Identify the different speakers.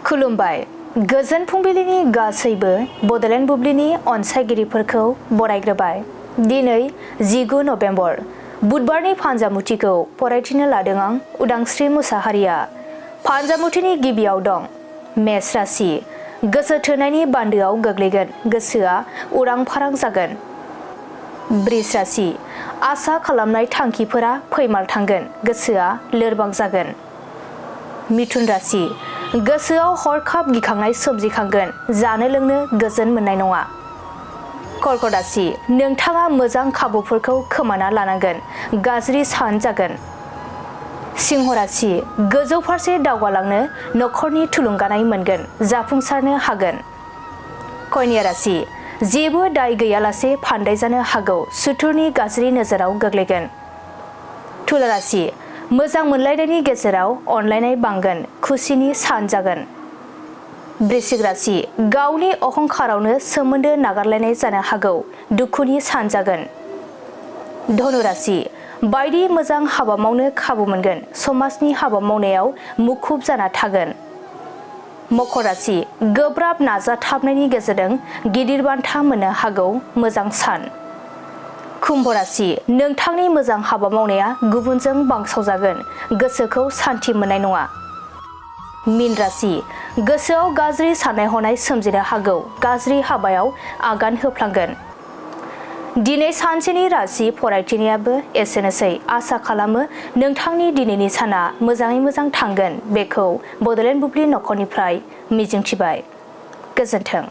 Speaker 1: खुलुमबाय गोजोन फुंबिलिनि गासैबो बडलेण्ड बुब्लिनि अनसायगिरिफोरखौ बरायग्रोबाय। दिनै 19 नभेम्बर बुधबारनि फानजामुथिखौ फरायथिनो लादों आं उदांस्रि मुसाहारिया। फानजामुथिनि गिबियाव दं मेष राशि। गोसो थोनायनि बान्दोआव गोग्लैगोन, गोसोआ उरां फारां जागोन। बृष राशि। आसा खालामनाय थांखिफोरा फैमाल थांगोन, गोसोआ लोरबां जागोन। मिथुन राशि। गोसोआव हरखाब गिखांनाय सोमजिखांगोन, जानो लोंनो गोजोन मोननाय नङा। कर्कट राशि। नोंथाङा मोजां खाबुफोरखौ खोमाना लानांगोन, गाज्रि सान जागोन। सिंह राशि। गोजौ फारसे दावगालांनो नखरनि थुलुंगानाय मोनगोन, जाफुंसारनो हागोन। कन्या राशि। जेबो दाय गैयालासे फानदाय जानो हागौ, सुथुरनि गाज्रि नोजोराव गोग्लैगोन। तुला राशि। मोजां मोनलायनायनि गेजेराव अनलायनाय बांगोन, खुसिनि सान जागोन। वृश्चिक राशि। गावनि अहंखारावनो सोमोन्दो नागारलायनाय जानो हागौ, दुखुनि सान जागोन। धनु राशि। बायदि मोजां हाबा मावनो खाबु मोनगोन, समाजनि हाबा मावनायाव मुखुब जाना थागोन। मकर राशि। गोब्राब नाजाथाबनायनि गेजेरजों गिदिर बान्था मोननो हागौ, मोजां सान। कुम्भ राशि। नोंथांनि मोजां हाबा मावनाया गुबुनजों बांसावजागोन, गोसोखौ सान्थि मोननाय नङा। मीन राशि। गोसोआव गाज्रि साननाय हनाय सोमजिनो हागौ, गाज्रि हाबायाव आगान होफ्लांगोन। दिनै सानसेनि राशि फरायथिनायाबो एसेनोसै। आसा खालामो नोंथांनि दिनैनि साना मोजाङै मोजां थांगोन, बेखौ बडलेण्ड बुब्लि नखरनिफ्राय मिजिंथिबाय। गोजोन्थों।